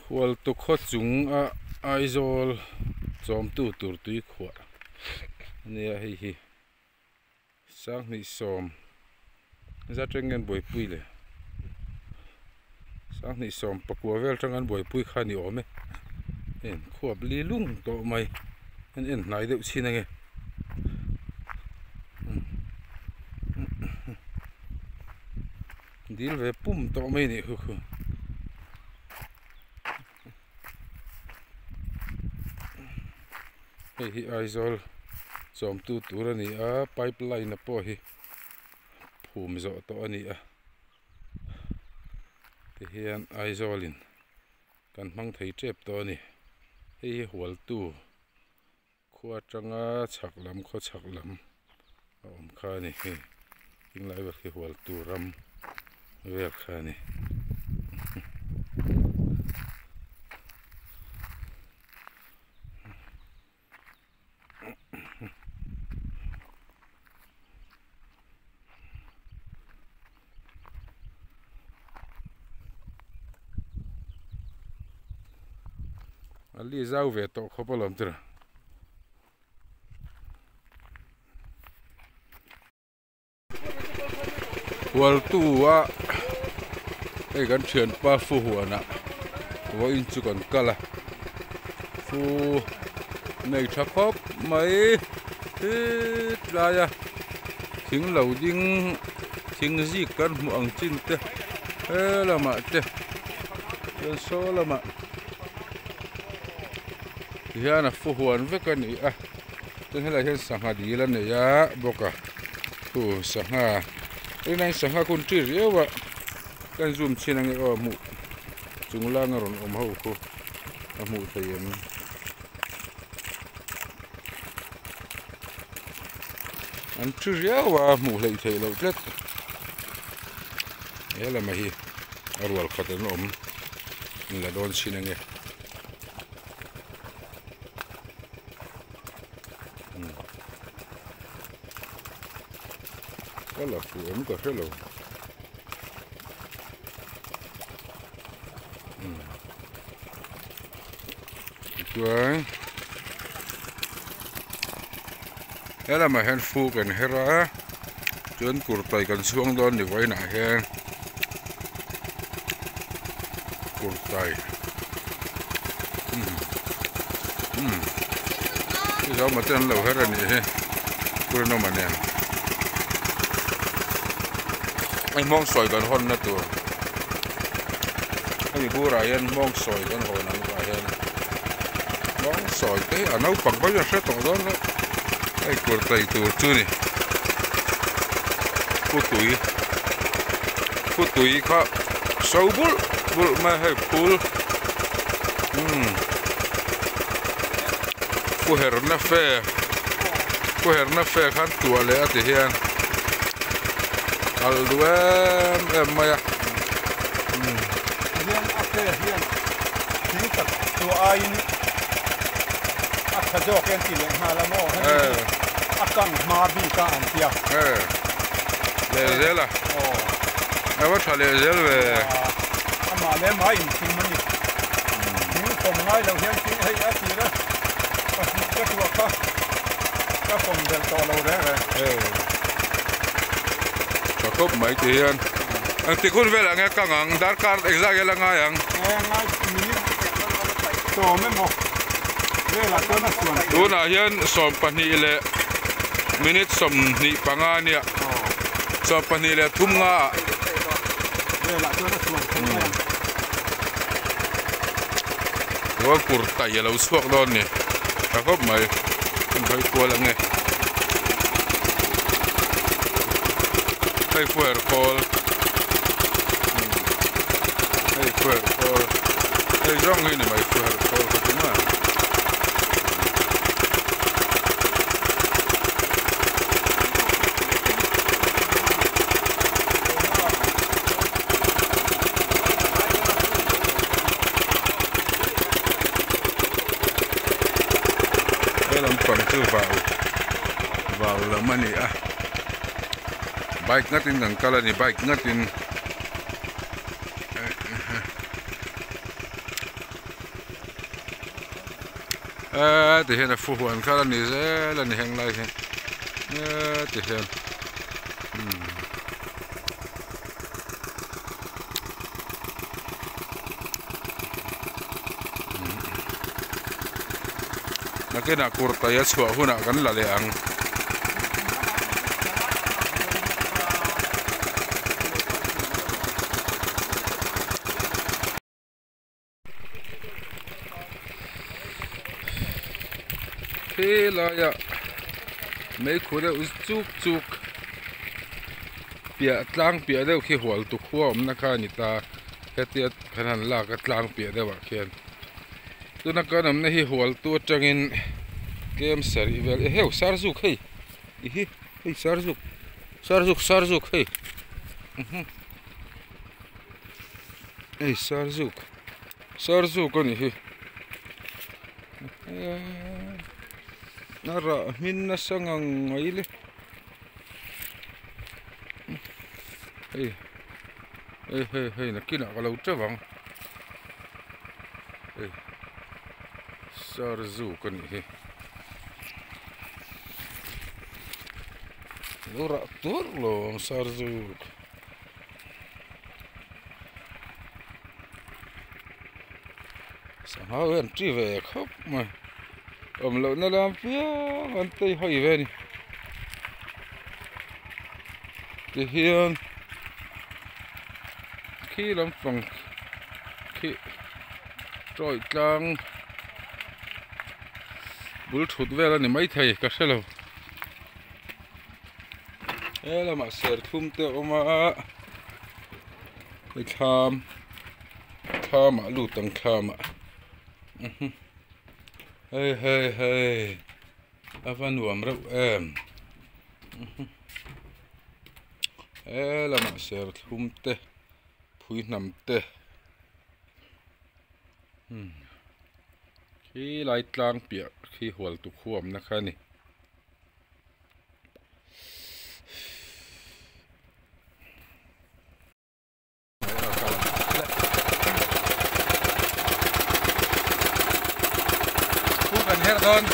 Hualtu khaw chung a Aizawl chawmtu tur tui khuah a nia hei hi Sanghnih sawm zat reng nge an buaipui le Sanghnih sawm pakua vel atanga an buaipui kha a ni awm e hei khuap li lung tawh mai an en hnai deuh chin ange. Dil ve pum tawh mai a nih khu khu. Hei hi Aizawl chawmtu tur a ni a pipe line a pawh hi phum zawh tawh a ni a tihian Aizawl in kan hmang thei tep tawh a ni hei hi hualtu Khua atanga chhak lam khaw chhak lam a awm kha a ni hei tinglai vel khi hual tur ram vel kha a ni. A li zau ve tawh khawp alawm tira. Hualtu a hei kan thianpa fu huanah vawiin chu kan kal a fu nei tha khawp mai hit lai a thing lo ding thing zik kan hmuh ang chin te he lamah te chuan saw lamah tihian a fu huan vek a ni a chuan helaiah hian sangha dil a nei a bawk a thu sangha tunah hian sangha hun ṭi riau a ka en zoom chhin ange aw hmuh chung langa rawn awm ho khu a hmuh theih em. An thi riau a hmuh hleih theih loh tlat he lamah hi a rual khat an awm in la dawn chhin ange ka la fuh awm ka hre lo Tichuan he lamah hian fu kan her a chuan kurtai kan chhuang dawn ni vawiinah hian kurtai umm chuzawma te an lo her a nih hi kurinawma nen hei hmawng sawi kan hawnna tur hemi burah hian hmawng sawi kan hawn ang tah hian hmawng sawi te hi a naupang pawh hian a hre tawh dawn lo hei kur tai tur chu ni putui putui kha so bulh bulh mai a hei phul umm pu herna fe pu herna fe khan tuah leh a ti hian. Kal duh em em mai a. Hian a fe hian thing tak chu aiin a tha zawk em tih leh nghal a maw hemi hi a kang hma bik a an tia. Leh zel a. A va tha leh zel ve. Amah leh amah inchhum a ni. Thing fawm ngai lo hian thing hei a tir a pahnih ka tuah kha ka fawm belh tawh lo reng reng. Tha khawp mai ti hian engtik hun velah nge ka ngang darkar engzah nge la ngai ang. Ngai minute sawm emaw velah chuan a suan thei. Tunah hian 12 leh minute 25 ania 12 leh thum nga ah. Velah chuan a suan thei mai ang. Chuan kur tai a lo chhuak dawn ni tha khawp mai kan hawi kual ang e hei fuer kawl hei fuer kawl hei zawng hi ni mai fuer kawl ka ti mai. He lampang chu vau vau lam a ni a bike ngatin kan kal a ni bike ngatin. Eee ti hian a fu huan kha a ni zel a ni heng lai hian eee ti hian umm. Nakinah kurtai a chhuah hunah kan la leh ang. Helaiah meikhu deuh chuk chuk piah tlang piah deuh khi hual tu khua awmna kha a ni ta hetia kan han lak a tlang piah deuh ah khian tuna kan awmna hi hual tu atangin kem sarih vel eheu sarzuk hei ihi hei sarzuk sarzuk sarzuk hei. Hei sarzuk sarzuk a ni hi a rah hmin nasa ngang mai le hei hei hei hei nakinah ka lo teuh ang hei sarzuk a ni hi lo rah tur lo ang sarzuk. Sangha hi an ṭi ve khawp mai awm lohna lam piang an tei hawi ve a ni tihian khi lampang khi tawih tlang bul thut vel a ni maithei ka hre lo. He lamah serthlum te a awm a hei thlam thlamah lut ang thlamah hei hei hei a va nuam reuh em he lamah serthlum te phui hnam te khi lai tlang piah khi hual tukhuamna kha a ni. Kan her dawn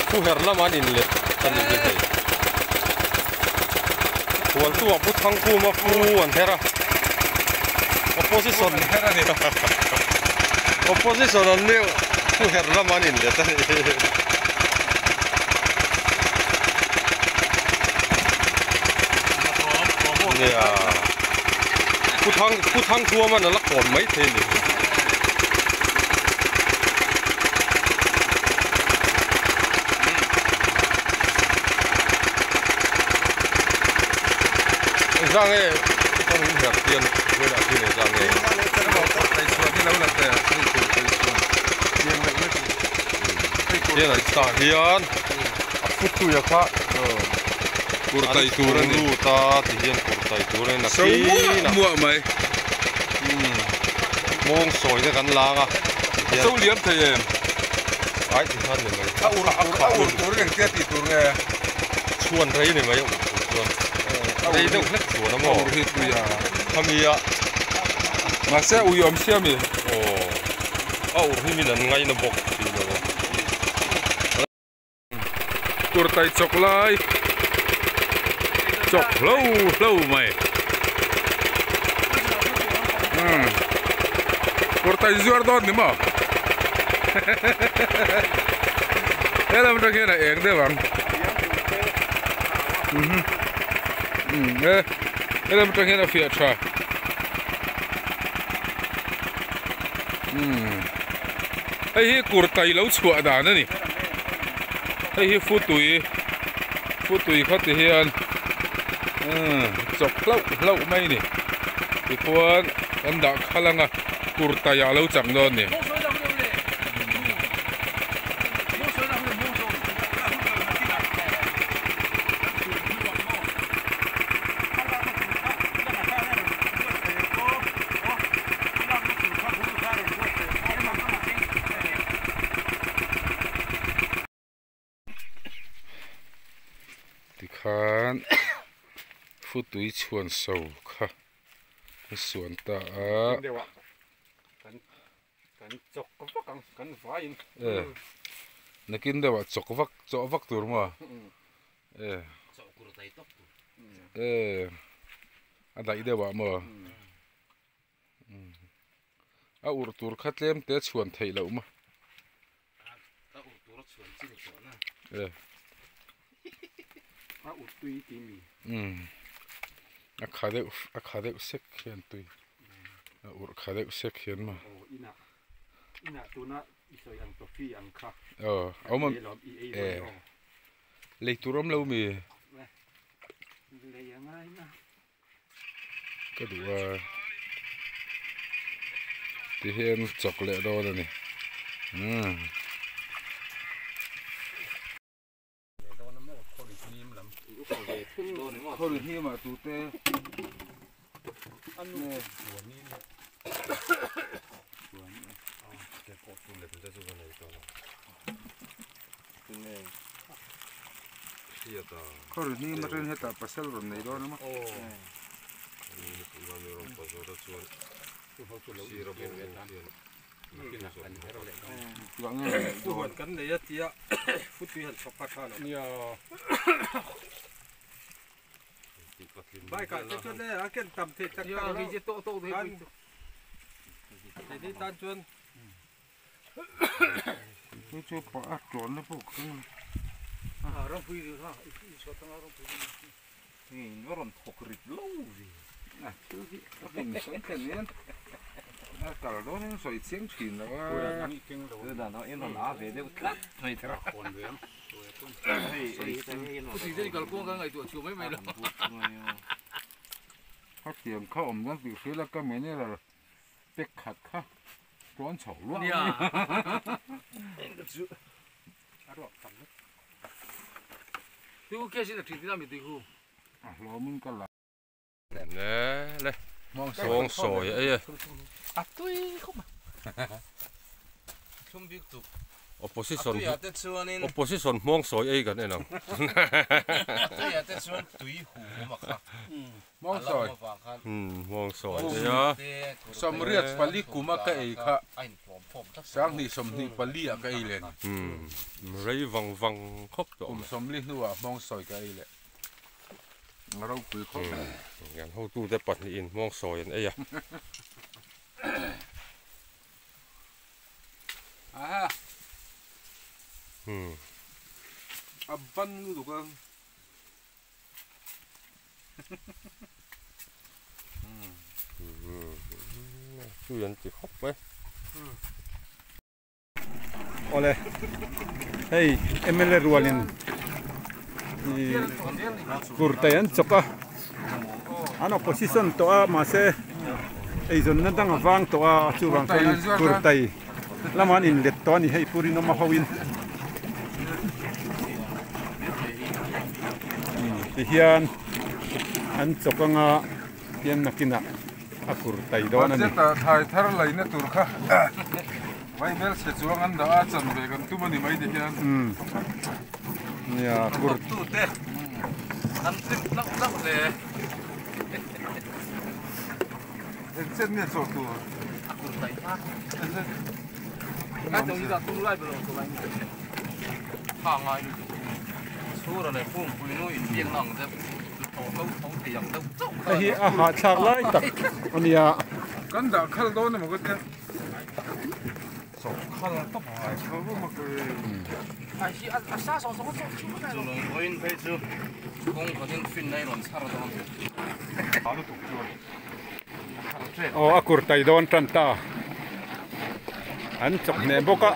Thu her lam an in let a ni hi hei. Hualtu ah Pu Thangkhuma pu an her a. Opposition Opposition an nih thu her lam an in let a ni. Nia Pu Thang Pu Thangkhuaman a la kawm mai thei a ni. Engzah nge kawng in herh pian huailah khi engzah nge hian an tah hian a futui a kha kurtai tur a ni lut a ti hian kurtai tur a ni so muah muah mai mawng sawi te kan lang a so liam thei em ai ti khan ni mai a ur a ur tur engtia tih tur nge chhuan rei ni mai a ur tur chuan rei deuh hlek chuan a maw ur hi tui a khami a mahse ui awm sia mi aw a ur hi min an ngaina bawk tih lo a kurtai chawk lai chawk hlo hlo mai umm kurtai zuar dawn ni maw helam atang hian a eng deuh ang umm e helam atang hian a fiah tha umm. Hei hi kurtai lo chhuah dan a ni. Hei hi futui futui kha ti hian chawk hlauh hlauh mai a ni. Tichuan kan dah khalh ang a kurtai ah lo chang dawn a ni. Tikhan Futui chhuan so kha an suan ta a. E nakin deuhah chawk vak chawh vak tur maw e e a daih deuhah maw a urh tur kha tlem te chhuan theih loh maw e a kha deuh a kha deuh sek hian tui a urh kha deuh sek hian maw aw a awm e lei tur awm lo mi Ka duh a ti hian chawk leh dawn a ni umm. Khawi hnim ah tute nge Khawi hnim atangin hetah pasal rawn nei dawn a maw. Chu chu pah a tawn na pawh ka ngam a thil hi a hmun sawi thlen hian a kal dawn in sawi chiang thin lo a hetiang kha awm dawn tih hria la ka mineral pek khat kha tawn chho luah mai a hlawmin ka la. Le le hmawng sawi a ei e. Opposition opposition hmawng sawi ei kan en ang. Hmawng sawi. Hmawng sawi ei a. Sawmriat pali kuma ka ei kha sanghnih sawmhnih pali ah ka ei leh ni. Rei vang vang khawp tawh. Kum sawmli hnuah hmawng sawi ka ei leh. A ropui khawp mai. Kan hotute pahnihin hmawng sawi an ei a. Aha. A ban lutuk a. Tui an ti khawp mai. Awle hei mla rualin ih kurtai an chawk a an opposition tawh a mahse eizawnna dang a vang tawh a chuvang chuan kurtai lamah an inlet tawh a ni hei pu Rinawma ho in tihian an chawk anga tihian nakinah. a kur tai dawn a ni. Budget ah thlai thar laina tur kha vaibel chhe chuang an dah a, chan ve kan tum a ni mai ti hian. Umm nia kur. Tu te an hlim hlauh hlauh hle. Eng chen nge chaw tur? A kur tai hma. Ka chong hi dah tum lai ber awm tawh lai ni. Kha ngai lutuk. Chhura leh Pungpui nu inbiakna ang deuh. Hei hi a hahthlak lai tak a nia. Kan dah khal dawn emaw ka tia. Chawp khal tawp ngai tho emaw ka Aw a kur tai dawn tan ta. An chawp hneh bawk a.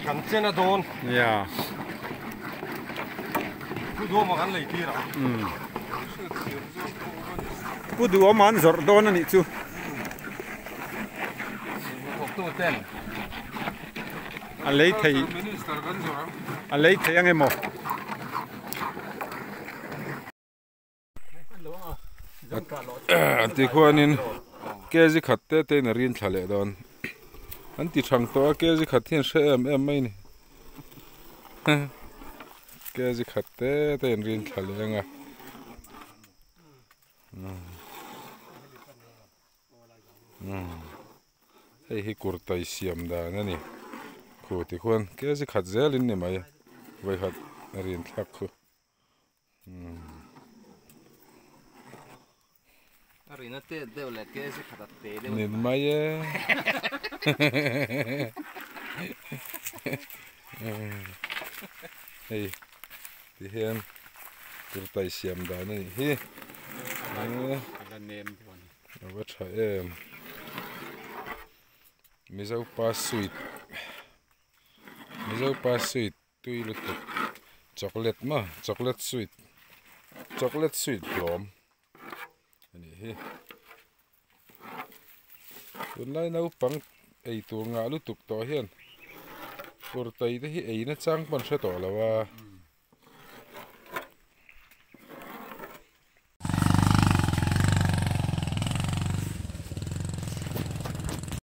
Kan chen a dawn. Nia. Pu Duhawma kan lei tir ang. Umm. Pu Duhawma an zawrh dawn a nih chu. A lei thei a lei thei ang emaw. An ti khuanin kg khat te te in a rin thla leh dawn an ti thang tawh a kg khat hian hre em em mai a ni kg khat te te in rin thla leh ang a. Hei hi kurtai siam dan a ni khu tikhuan kg khat zelin ni mai vawikhat rin thlak khu. A rina te deuh leh kg khat a te deuh ni mai e. Hei ti hian kurtai siam dan a nih hi. A va tha em. Mizo pa sweet Mizo pa sweet tui lutuk chocolate maw chocolate sweet chocolate sweet hlawm a nih hi tunlai naupang eitur ngah lutuk tawh hian kurtai te hi ei nachang pawh an hre tawh lo a.